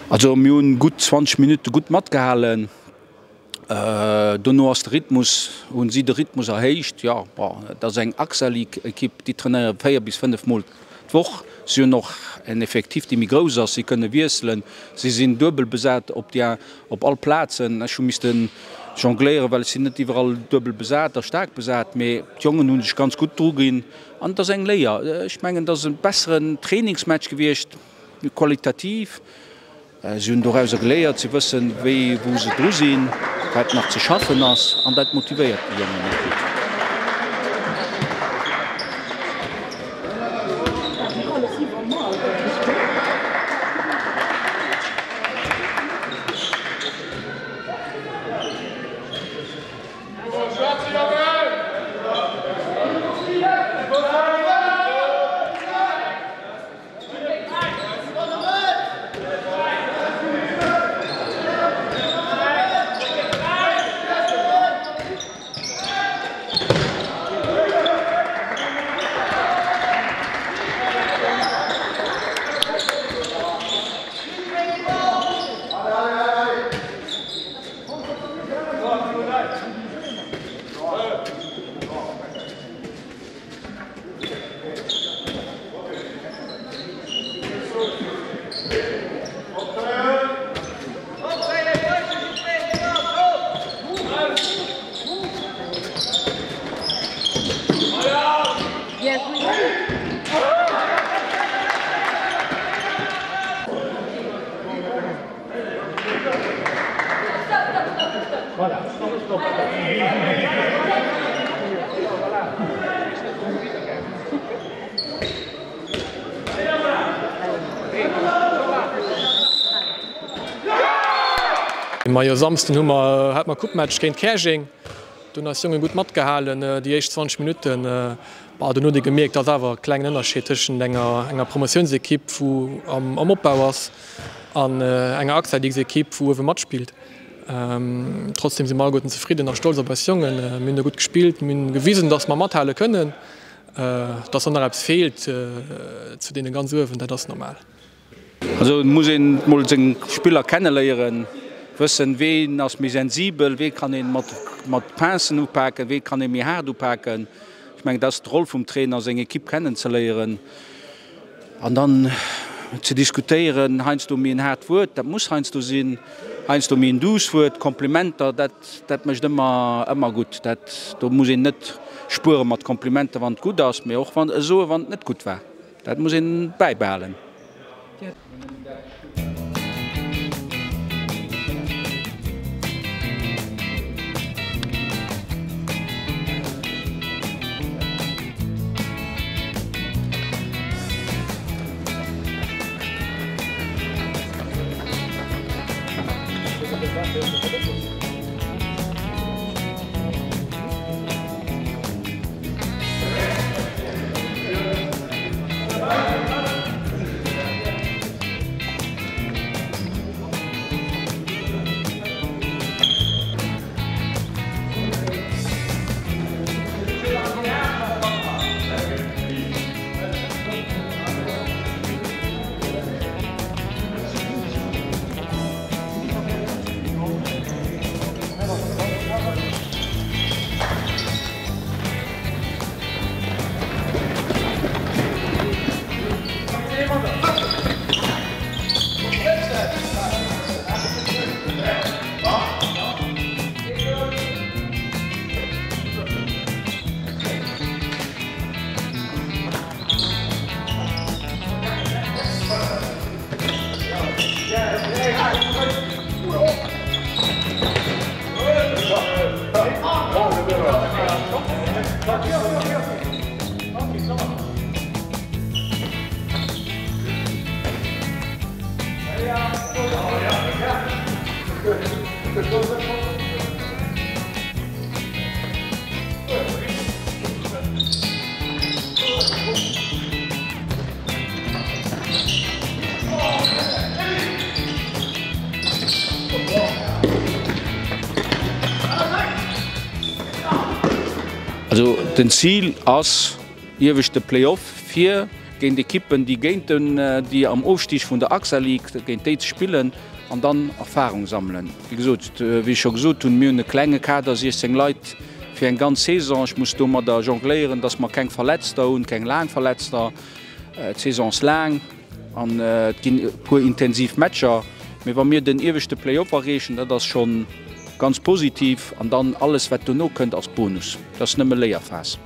Also mir hunn gutt 20 Minutte gutt matgehalen. Dono ass de Rhythmus, hunn si de Rhythmus erhéicht. Jo, bon, et ass eng Axel-Ekipp, déi trainéiere 4 bis 5 Mol d'Woch. Si hunn och en Effectif, dee méi grouss ass, si kënne wiesselen, si sinn duebel besat op déi, op all Plazen. Ech hu misste jongléieren, well ech sinn net iwwerall duebel besat a staark besat, mee d'Jongen hu sech ganz gutt druginn an et ass eng Léier. Ech mengen, et ass e besseren Trainingsmatch gewiescht, qualitativ. Si hunn dorauser geléiert, si wëssen, wéi wou se dru sinn, wat nach ze schaffen ass, an dat motivéiert déi Jongen och gutt. Majo Samsden hu mer hat mer Coupematch géint Käerjeng. Do hunn eis Jongen gutt matgehalen déi éischt 20 Minutten. Bah dono huet ee gemierkt, dass awer e klengen Ënnerscheed tëschent enger enger Promotiounsekipp wou am am Opbau ass an enger Axel-Leagues-Ekipp wou uewe matspillt. Trotzdem si mer alleguerten zefridden a stolz op eis Jongen. Mir hunn do gutt gespillt, mir hunn gewisen, dass mer mathale kënnen. Dass dann nach eppes feelt zu deene ganz uewen, dat ass normal. Also et muss een mol seng Spiller kenneléieren, wëssen, ween ass méi sensibel, wee kann een mat mat Pincen upaken, wee kann ee méi haart upaken. Ech mengen, dat ass d'Roll vum Trainer, seng Ekipp kennenzeléieren. An dann ze diskutéieren, heiansdo méi en haart Wuert, dat muss heiansdo sinn, heiansdo méi en duuss Wuert, Komplimenter, dat, dat mécht ëmmer, ëmmer gutt. Dat, do muss een net spuere mat Komplimenter, wann et gutt ass, mee och wann, soe wann et net gutt war. Dat muss een bäibehalen. Also den Zil ass ieweschte Play-off fir. Géint Ekippen, déi géint den, déi am Ofstig vun der AXA League, géint déi ze spillen an dann Erfarung sammelen. Wéi gesot, wéi ech scho gesot hunn, mir hunn e klenge Kader, 16 Leit fir eng ganz Saison. Ech muss domadder jongléieren, datt mer keng Verletzter hunn, keng laang Verletzter. D'Saison ass laang an et ginn e puer intensiv Matcher. Mee wa mir den ieweschte Play-off erreechen, dat ass scho ganz positiv. An dann alles, wat dono kënnt, ass Bonus. Dat ass nëmme Léierphas.